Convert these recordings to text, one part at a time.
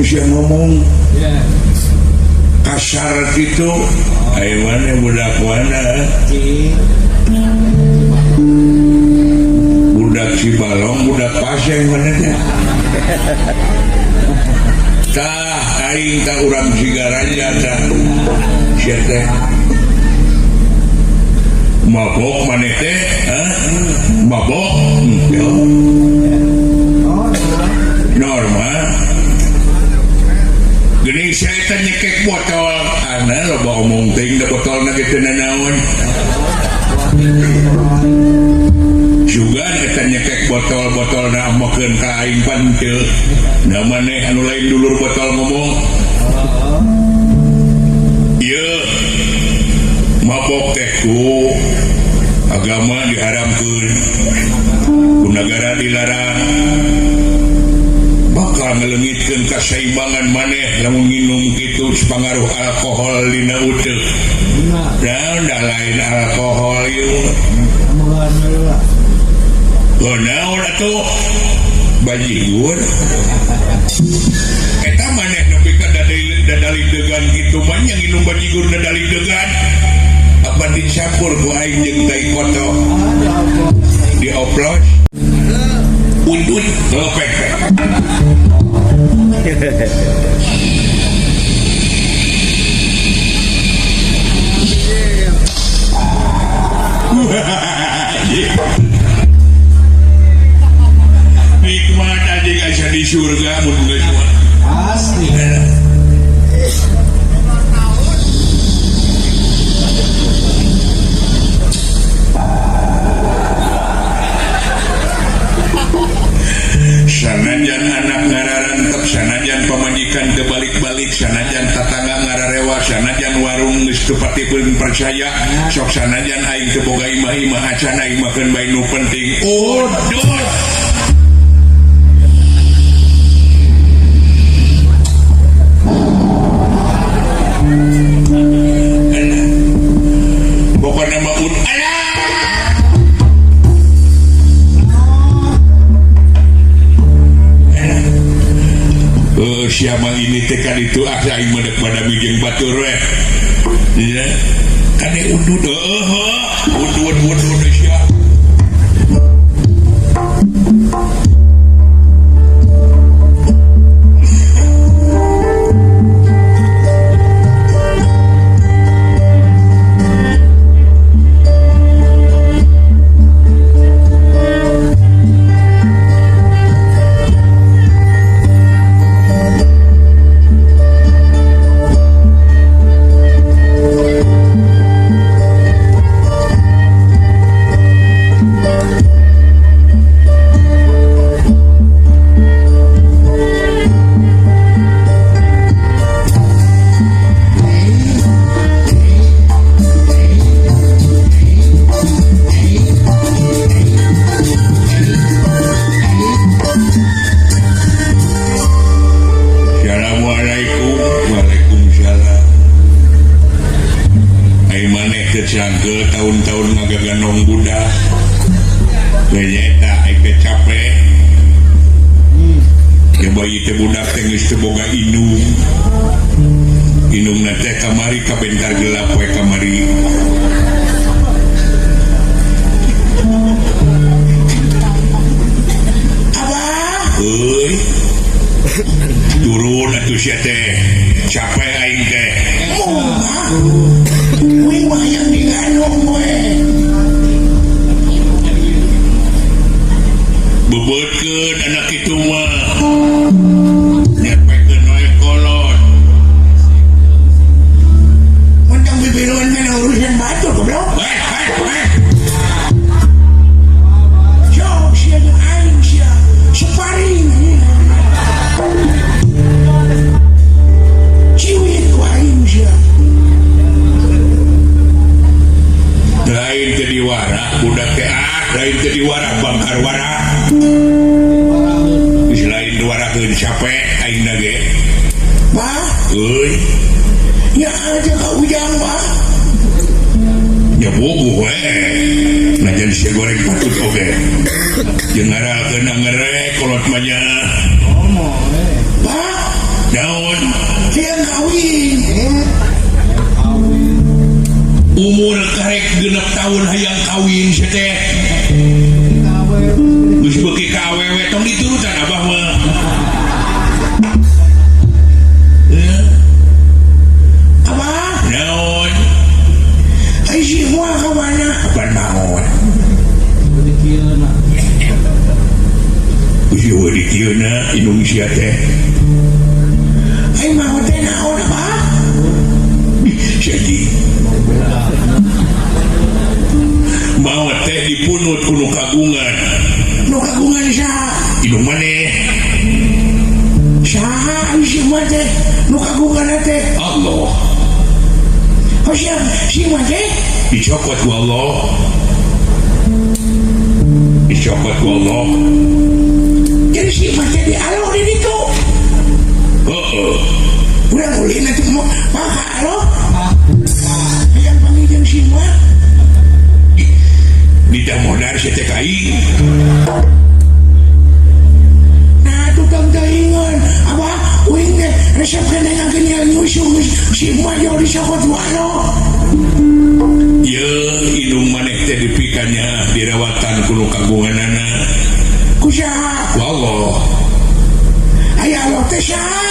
sia ngomong kasar gitu. Ayo mana budak mana? Budak Cibalong, budak Paseng mana teh? Tah aing tah urang Cigaraja tah. Sia teh. Mabok maneh teh? Hah? Mabok? Normal. Geuning sia eta nyekek botol. Ana loba omong teuing da botolna ge teu nanaon. Juga eta nyekek botol-botolna amokeun ka aing pan teu. Da maneh anu lain dulur botol ngomong. Ieu mabok teh ku agama diharamkeun, ku nagara dilarang. Bakal ngeleungitkeun kasaimbangan maneh lamun nginum kitu pangaruh alkohol dina uteuk. Naon da lain alkohol ieu. Oh, naon atuh? Bajigur. Eta maneh nepi ka dadali degan kitu mah nya nginum bajigur dadali degan. Apa dicampur ku aing jeung tai kotok. Dioplos. Udut lepek. Nikmat anjing asa di surga mun geus mah. Asli. Sanajan anak ngararantep, sanajan pamajikan teu balik-balik, sanajan tatangga ngararewa, sanajan warung geus teu patipun percaya, sok sanajan aing teu boga imah-imah acan aing makeun bae nu penting. Udut. Pokokna mah ud. Alah. Siapa ini teh kan itu ah aing mah deuk badami jeung batur we. Nya. Kade udud heueuh udud udud sia. Assalamualaikum. Waalaikumsalam. Ai maneh teu cangkeul tahun-tahun ngagaganong budak. Eta aing teh capek. Ya bayi teh budak teh geus teu boga indung. Indungna teh kamari kabentar gelap we kamari. Abah, euy. Turun atuh sia teh. Capek aing teh. Moal. Kuing mah hayang diganong we. Bebeutkeun anak itu mah. Nyepekeun we kolot. Mentang bibiruan kana urusan batur goblok. Hei, hei, hei. Sok sia jeung aing sia. Separing. Ciwit ku aing sia. Lain teu diwara budak teh ah, lain teu diwara bangkar wara. Geus lain diwarakeun capek aing na ge. Mah, euy. Nya aja ka ujang mah. Ya bogoh we. Najan sia goreng patut oge. Jeung ngaralkeun angere kolot mah nya. Ngomong Pak, kawin. Umur karek 6 tahun hayang kawin sia teh. Geus beuki ka awewe tong diturutan abah mah. Ya. Abah, Naon? Ai si moal ka mana? Apaan maot? Geus euweuh di kieu na Indonesia teh. Ai maot teh naon, Abah? Ih, si Haji. Maot teh dipunut ku nu kagungan. Nu kagungan saha? Indung maneh. Saha ai si mah teh? Nu kagungan teh? Allah. Oh siap, si mah teh? Dicokot ku Allah. Dicokot ku Allah. Jadi si mah teh dialog di ditu. Heeh. Urang ulin atuh mau maka alog. Hayang panggil jeung si mah. Di modar sia teh ka aing. Nah, tukang teuingeun. Abah, uing teh resep keneh ngageun nyusu si mah jauh dicokot ku alog. Ye, indung maneh teh dipikannya dirawatan ku nu kagunganana. Ku saha? Ku Allah. Aya Allah teh saha?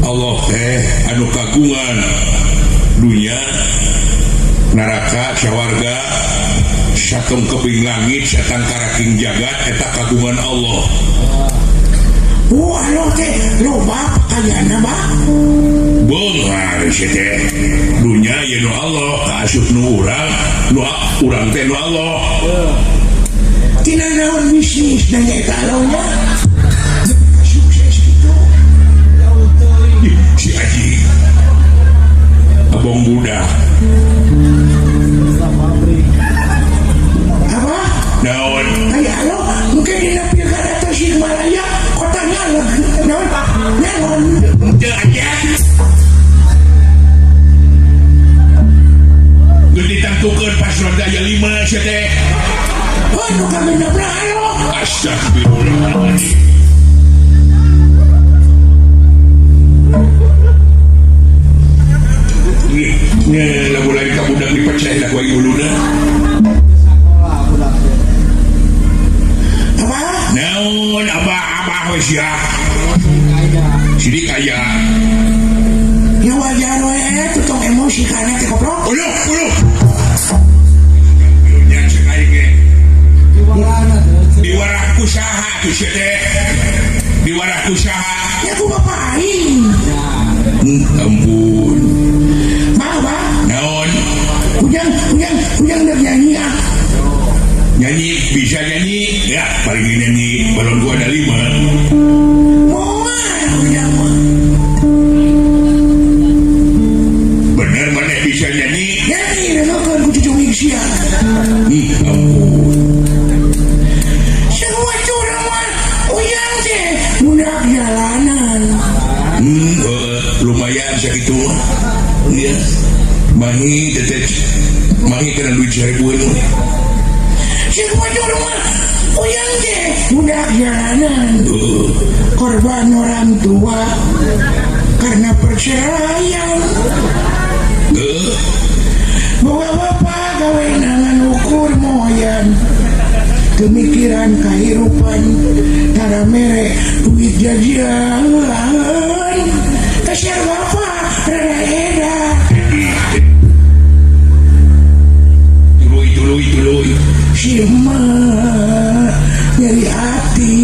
Allah teh anu kagungan dunia, neraka, sawarga, sakengkebing langit, satangkaraking jagat eta kagungan Allah. Oh, Allah teh loba pakayana, Bah. Beunghar sia teh. Dunya ye nu Allah, kaasup nu urang, nu urang teh nu Allah. Tina naon bisnis nanya eta Allah nya? Sukses gitu. Ih, si Haji. Abong budak. Apa? Naon? Aya Allah mungkin dina pilkada Tasikmalaya kota nyaleg naon nyalon. Teu aja. Geus ditangtukeun paslon teh aya 5 sia teh. Oh, nu kagenepna Allah. Astagfirullahaladzim. Nih, nih, lagu lain ka budak dipeceh lah ku aing huluna. Apa? Naon abah abah we sia. Sidik aya. Ya wajar we tuh tong emosi kana teh goblok. Uluh, uluh. Nya cek aing ge. Diwarah ku saha tuh sia teh? Diwarah ku saha? Ya ku bapak aing. Ampun. Maaf, Bah. Naon? Ujang, ujang, ujang udah nyanyi ah. Nyanyi bisa nyanyi ya paling nyanyi balon gua ada 5. Moal ujang mah. Bener mana bisa nyanyi? Nyanyi dengekeun ku cucu sia. Ampun. Semua curang mah ujang teh budak jalanan. Lumayan sakitu mah. Iya. Mahi teteh mahi kena duit 1000-an. Semua curang mah ujang teh budak jalanan. Korban orang tua karena perceraian. Boga bapak gawe nangan ukur moyan. Kemikiran kehidupan tara mere duit jajan. Kasar bapak rada eda. Tuluy tuluy tuluy. Si emak nyeri hati.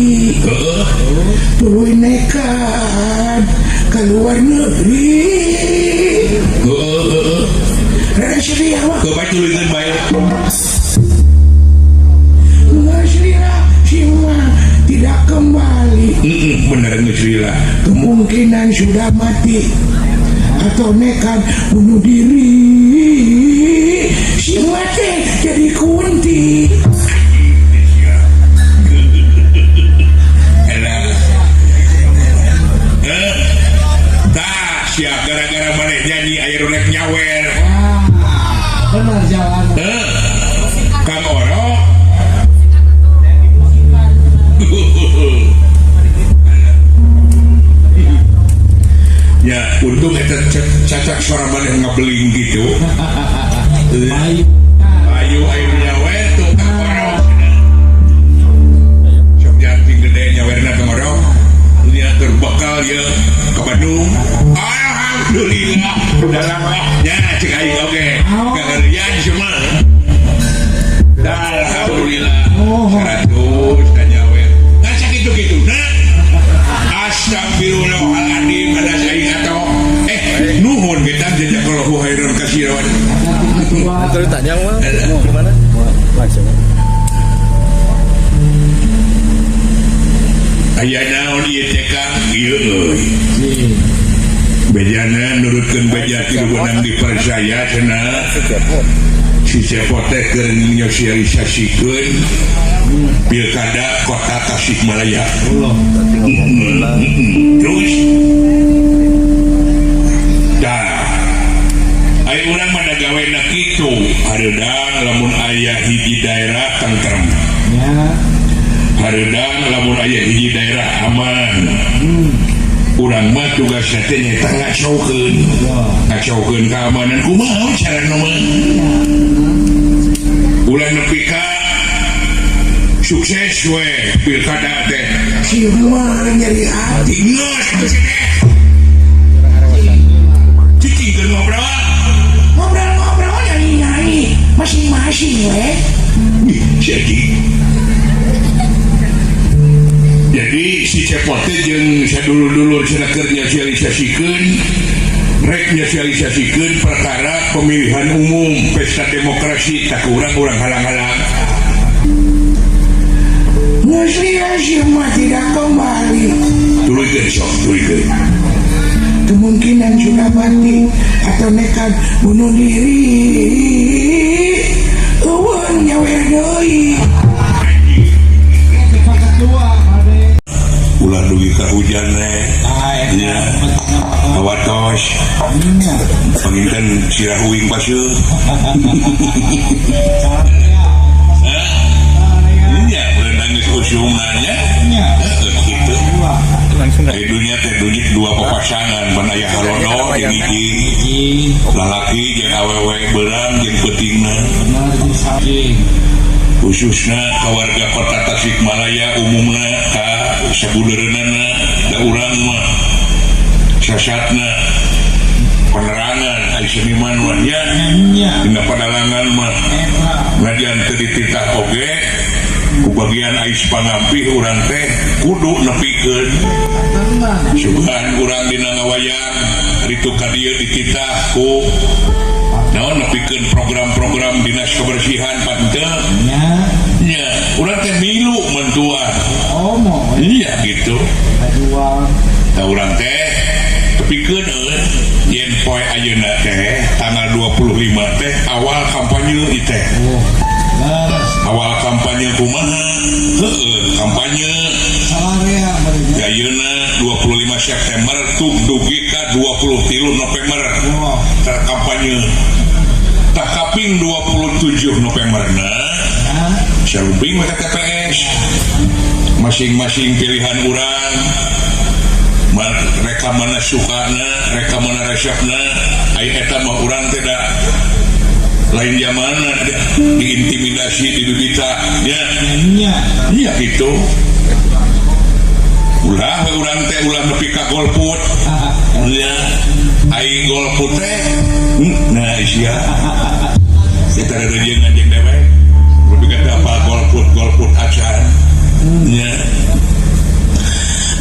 Tuluy nekat ke luar negeri. Rada sedih abah. Kebaik tuluykeun bae. Geus lila si emak tidak kembali. Bener geus lila. Kemungkinan sudah mati atau nekat bunuh diri. Si emak teh jadi kunti. Enak. Tah sia gara-gara maneh nyanyi aya nu rek nyawer. Benar jalan. Kang Oro. Ya, untung eta cacak suara maneh ngabeling gitu. Ayo. Ayo ayo nyawer tuh tengorok. Sok janting gede nyawerna tengorok. Nya terbekal ya ke Bandung. Alhamdulillah. Dalam nya cek aing oge. Kangerian cuma. Alhamdulillah. 100 nyawer. Nah sakitu-kitu nah. Astagfirullahaladzim ada aing atau nuhun kita jazakallahu khairan katsiran. Terus tanya mah mau gimana? Langsung. Aya naon ieu teh Kang? Ieu euy. Bejana nurutkeun beja ti beunang dipercaya cenah. Si Cepot teh keur nyosialisasikeun Pilkada Kota Tasikmalaya. Terus dah aya urang mah da gawena kitu hareudang lamun aya hiji daerah tentrem. Hareudang lamun aya hiji daerah aman. Urang mah tugasna teh nyaeta ngacaukeun. Ngacaukeun keamanan kumaha carana mah. Ulah nepi ka sukses we pilkada teh. Si mah nyeri hati. Geus teh. Cicing keur ngobrol. Ngobrol-ngobrol nyanyi-nyanyi masing-masing we. Jadi si Cepot teh jeung sadulur-dulur cenah keur nyosialisasikeun rek nyosialisasikeun perkara pemilihan umum pesta demokrasi tak urang-urang halang-halang. Geus si mah tidak kembali. Tuluykeun sok, tuluykeun. Kemungkinan sudah mati atau nekat bunuh diri. Eueun nyawer deui. Ulah dugi ka hujan we. Nya. Hawatos. Panginten sirah uing paseuh. Nya, beunang geus usumna nya. Heeh, kitu. Langsung Di dunia teh dunia dua papasangan ban aya halodo jeung hiji lalaki jeung awewe beurang jeung peutingna khususna ka warga kota Tasikmalaya umumna ka sabudeureunana da urang mah sasatna penerangan ai seniman mah nya dina padalangan mah najan teu dititah oge ku bagian ais pangampih urang teh kudu nepikeun sugan urang dina ngawayang ritu ka dieu dititah ku naon nepikeun program-program dinas kebersihan pan teu nya urang teh milu mentua iya gitu tah urang teh nepikeun euy yen poe ayeuna teh tanggal 25 teh awal kampanye ieu teh. Awal kampanye kumaha? Heeh, kampanye ayeuna 25 September tuh dugi ka 23 November tah kampanye. Tah kaping 27 November na sarumping we ka TPS. Masing-masing pilihan urang reka mana sukana, reka mana resepna, ai eta mah urang teh da lain zamana diintimidasi dibibita nya. Iya gitu. Ulah we urang teh ulah nepi ka golput. Nya ai golput teh nah sia. Eta reureun jeung dewek. Lebih kata apa golput golput acan. Nya.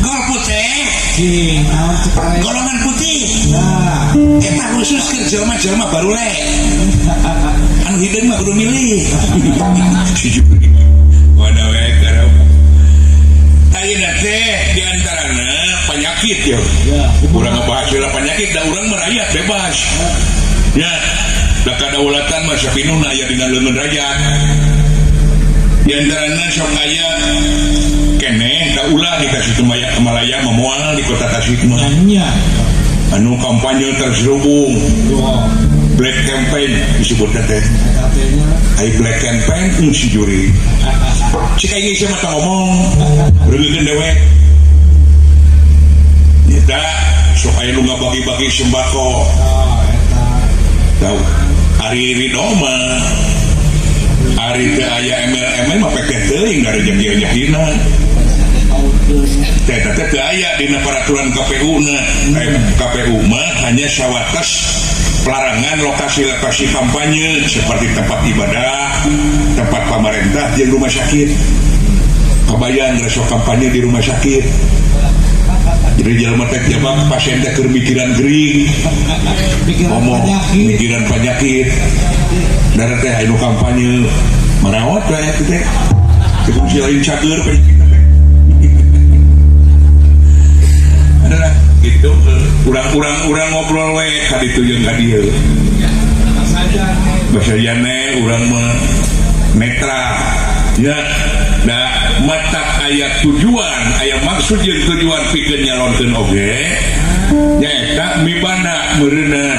Golput teh golongan putih. Eta khusus keur jelema-jelema barule. Anu hideung mah kudu milih. Wadah we garap. Ayeuna teh di antarana penyakit ya. Urang ngebahas heula penyakit da urang merayat bebas. Ya, da kadaulatan mah sapinuna aya dina leungeun rakyat. Di antarana sok aya keneh da ulah di Tasikmalaya memual di kota Tasikmalaya. Anu kampanye terselubung. Black campaign disebutna teh. Ai black campaign si juri. Cik aing geus mah ngomong. Reungeukeun dewek. Nyata Sok aya nu ngabagi-bagi sembako. Tahu ari ridho mah ari teu aya MLM mah pekeh teuing da rejeki-rejekina. Teh teh teu aya dina peraturan KPU na. KPU mah hanya sawates pelarangan lokasi-lokasi kampanye seperti tempat ibadah, tempat pamarentah jeung rumah sakit. Kabayang resok kampanye di rumah sakit. Jadi jelema teh jabak pasien teh keur mikiran gering, Pikiran ngomong penyakit. Mikiran penyakit. Darah teh anu kampanye merawat we eta teh. Teu si lain cager penyakit teh. Adalah gitu urang-urang urang ngobrol we ka ditu jeung ka dieu. Saja. Bahasa jane urang mah netral ya, da matak aya tujuan, aya maksud jeung tujuan pikeun nyalonkeun oge nyaeta mibanda meureunna,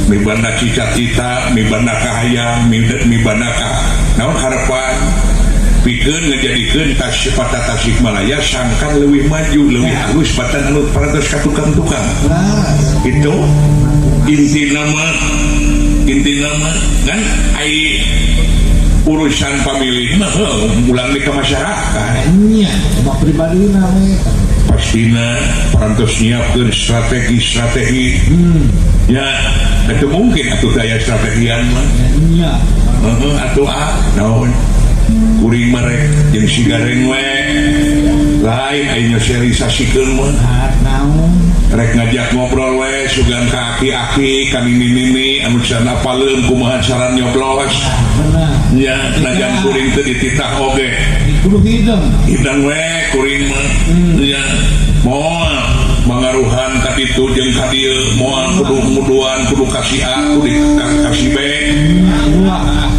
mibanda cita-cita, mibanda kahayang, mibanda ka naon harapan pikeun ngajadikeun Kota Tasikmalaya sangkan leuwih maju, leuwih halus batan anu parantos ka tukang-tukang. Itu inti nama, inti nama kan ai urusan pamilih mah heuh, ulang di ke masyarakat. Nya, cuma pribadi namanya. Pastina parantos nyiapkeun strategi-strategi ya, itu mungkin atuh daya strategian mah. Nya. Heeh, atuh ah naon kuring mah rek jeung si gareng we lain aya nyosialisasikeun mah. Ah, naon. Rek ngajak ngobrol we sugan ka aki-aki, ka nini-nini anu can apaleun kumaha cara nyoblos. Benar. Nya, najan kuring teu dititah oge. Kudu hidung. Hidang we kuring mah nya, moal mangaruhan ka ditu jeung ka dieu, moal kudu muduan, kudu ka si A, kudu ka si B. Wah.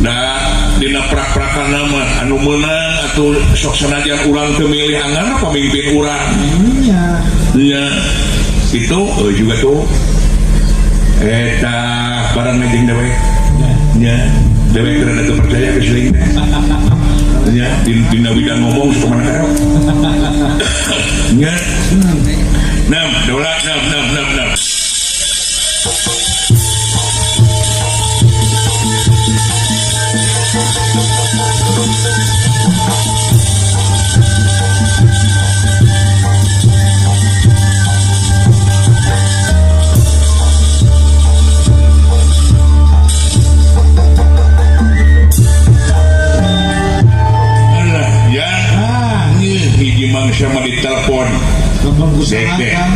Da dina prak-prakan mah anu meunang atuh sok sanajan urang teu milih anggar pamimpin urang. Nya. Ya, itu juga tuh eta barang jeung dewek nya, dewek rada teu percaya ke siling teh nya, dina bidang ngomong sok mana karep nya. Enam dua enam enam enam enam. Alah, ya. Ah, Hiji mangsa mah ditelepon. Telepon usaha Dek, dek. kan.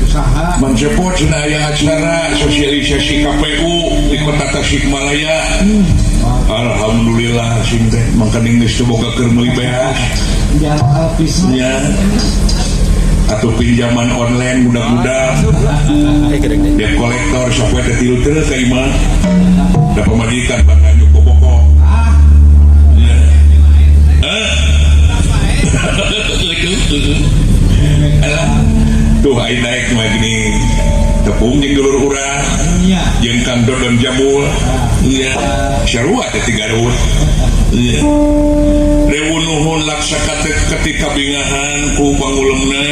Usaha. Mang Cepot cenah aya acara sosialisasi KPU di Kota Tasikmalaya. Alhamdulillah sing teh mangkaning geus teu boga keur meuli beas. Jangan alpis. Nya. Atau pinjaman online mudah-mudah. Debt kolektor sapoe teh tilu teu ka imah. Da pamajikan bakal nyuko-boko. Ah, Ya. Eh? Alah. Tuh ai naik mah gini. Tepung jeung dulur urang. Nya. Jeung Kang Dodon Jamul. Nya. Sarua teh ti Garut. Nya. Rewu nuhun laksa ketika bingahan ku pangulemna.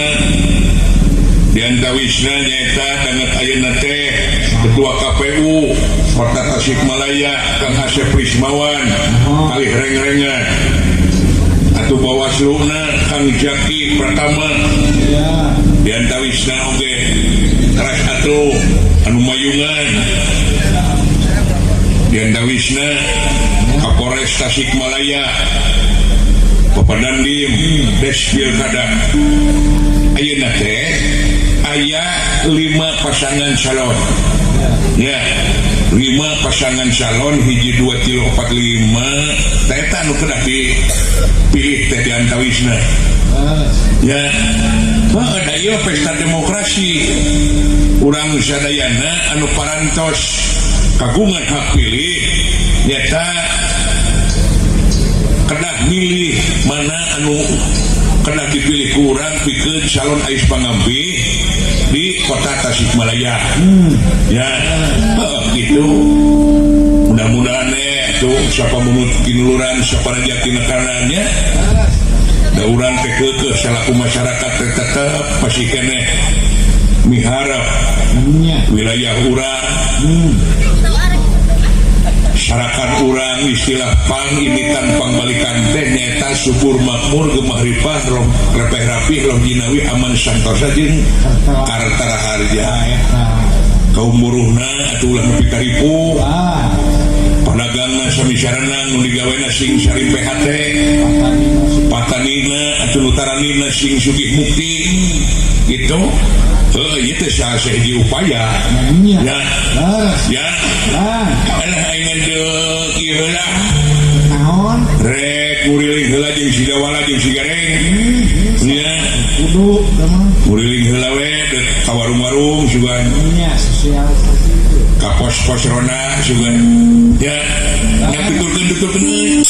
Di antawisna nyaeta danget ayeuna teh Ketua KPU Kota Tasikmalaya Kang Asep Rismawan kalih reng-rengan atuh Bawasluna Kang Jaki Pratama. Ya. Di antawisna oge teras atuh anu mayungan di antawisna Kapolres Tasikmalaya Bapak Dandim Des Pilkada. Ayeuna teh aya 5 pasangan calon ya, 5 pasangan calon, hiji 2 3 4 5 teh eta nu kedah dipilih teh di antawisna. Ah, ya heuh, da ieu pesta demokrasi urang sadayana anu parantos kagungan hak pilih nyata kedah milih mana anu kedah dipilih ku urang pikeun calon ais pangampih di Kota Tasikmalaya. Ya, heuh, gitu. Mudah-mudahan tuh siapa munut kinuluran, siapa rajak nya. Da urang teh keukeuh salaku masyarakat teh tetep pasti keneh Miharap Nya. Wilayah urang, sarakan urang, istilah pang imitan pangbalikan teh nyaeta subur makmur, gemah ripah loh, repeh rapih loh, jinawi, aman santosa jeung karta raharja. Ah, eta. Kaum buruhna atuh ulah nepi karipu. Ah, Padagangna sami sarana, nu digawena sing sarimpe hate. Patani masuk. Patanina atuh nu taranina sing sugih mukti gitu. Heuh, ieu teh salah sahiji upaya. Nya. Ya. Leres. Ya. Ah, Alah, aing deuk ieu heula. Naon? Rek nguriling heula jeung si Dawala jeung si Gareng nya. Kudu mah. Nguriling heula we deuk ka warung-warung sugan. Nya, sosialisasi itu. Ka pos-pos ronda sugan ya, nya, tuturkeun, tuturkeun.